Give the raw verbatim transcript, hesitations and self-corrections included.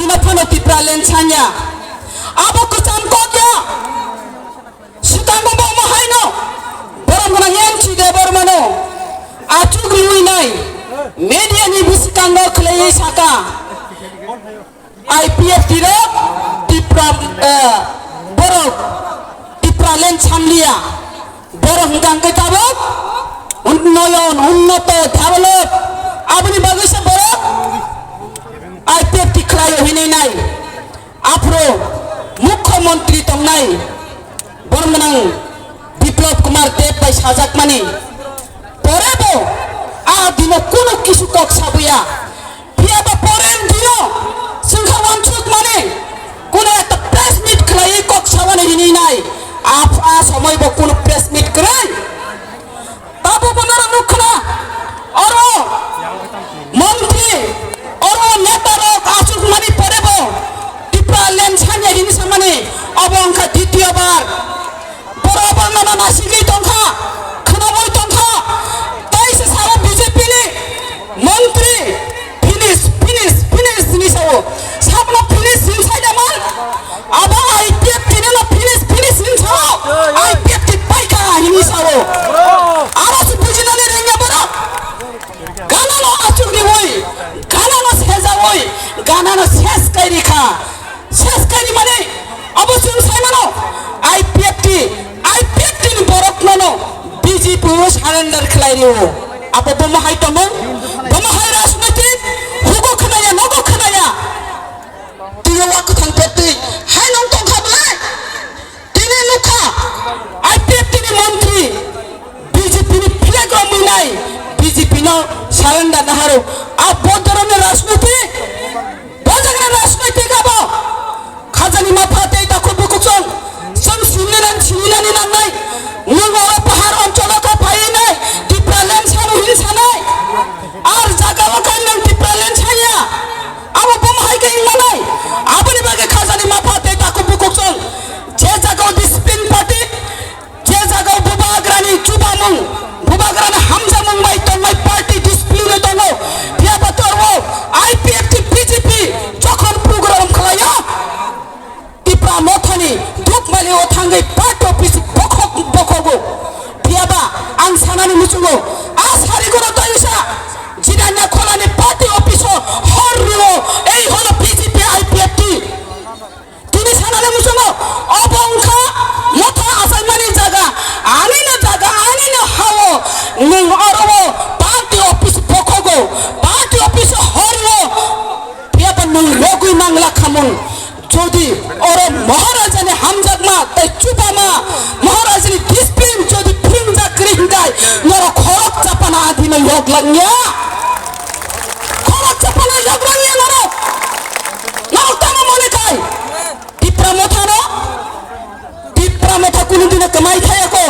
Ano phano Tipraland sanya. Abo kwcham kok ya. Swkango bo omo haino. Borom gwnang M C Debbarmano achuk lui nai. Media ni bwskango khlaiwi saka. I P F T rok Tipra, eh, borok Tipraland samliya. Borok hwnkha hwnkhe tabuk unnoyon, unnoto, develop. Aboni bagwi se borok I P F T khlaio hinwi nai. Aphuru Mukhyamantri tongnai borom gwnang Biplab Kumar Deb bai sajakmani pore bo a dino kunu kisu kok sabuya. Phiya ba pore dino chwngkha wansuk mani kunu ekta press meet khlaiwi kok sabani hinwi nai. A, a somoi bo kunu press meet kwrwi. Tabuk bo norok nukha na, oro montri, oro neta rok achukmani pore bo Tipraland sanya hini samani, obo wngkha ditiyo bar. Borok obo nono nasigwi tongkha, khwnamwi tongkha. Tei se sao B J P ni montri, finish, finish, finish hini sao. Sakno finish hini sai da man? Abo I P F T no finish, finish hini sao. I P F T paikha hini sao. Aro se bujinani rengya borok. Ganano achuk riwi, ganano sejawi, ganano ses kai rikha. Ses kai rimani abo chwng sai mano. I P F T, I P F T ni borok nono B J P o surrender khlai rio. Abo bomo hai tongmung, bomo hai rajnitik, hugo khnaya, nogo khnaya. Tini wa kwthang peptwi hai nong tongkha belai. Tini nukha I P F T ni montri B J P ni flag romwi nai, B J P no surrender naharo. A bo dhoroner rajniti, bo jagra rajniti abo. Khajani mapha tei takhuk bukhuk chwng, chwng sinina, sininani nangnai. Nwng oro pahar oncholo kha phaiwi nai, Tipraland sano hin sanai. Ar jaga o kha nwng Tipraland saya. Abo bomo hai khe wngmanai. Aboni bagwi khajani mapha tei takhuk bukhuk chwng. Je jaga o discipline party, je jaga o bubagrani chubamung, bubagrani hamjamung bai tongnai party discipline o tongo. Phiya ba tor o I P F T B J P jokhon program khlaio. Tipra Mothani Dukmali o thangwi party office bokhok bokhogo. Phiya ba ang sanani muchungo a sari goro tayusa Jirania Kholani party office o hor rwo ei hono B J P I P F T. Tini sanani muchungo obo wngkha motha achaimani jaga, anino jaga, anino hao nwng oro o party office bokhogo, party office o hor rwo. Phiya ba nwng yogwi mang lakhamung. Jodi oro Maharajani hamjakma tei chubama, Maharajani discipline jodi phwrwngjak kwrwi hwnkhe norok khorok chapana adino yog langya. Khorok chapana yog langya norok. Norok tamo mone khai? Tipra Mothano? Tipra Motha kunu dino kwmai khayako.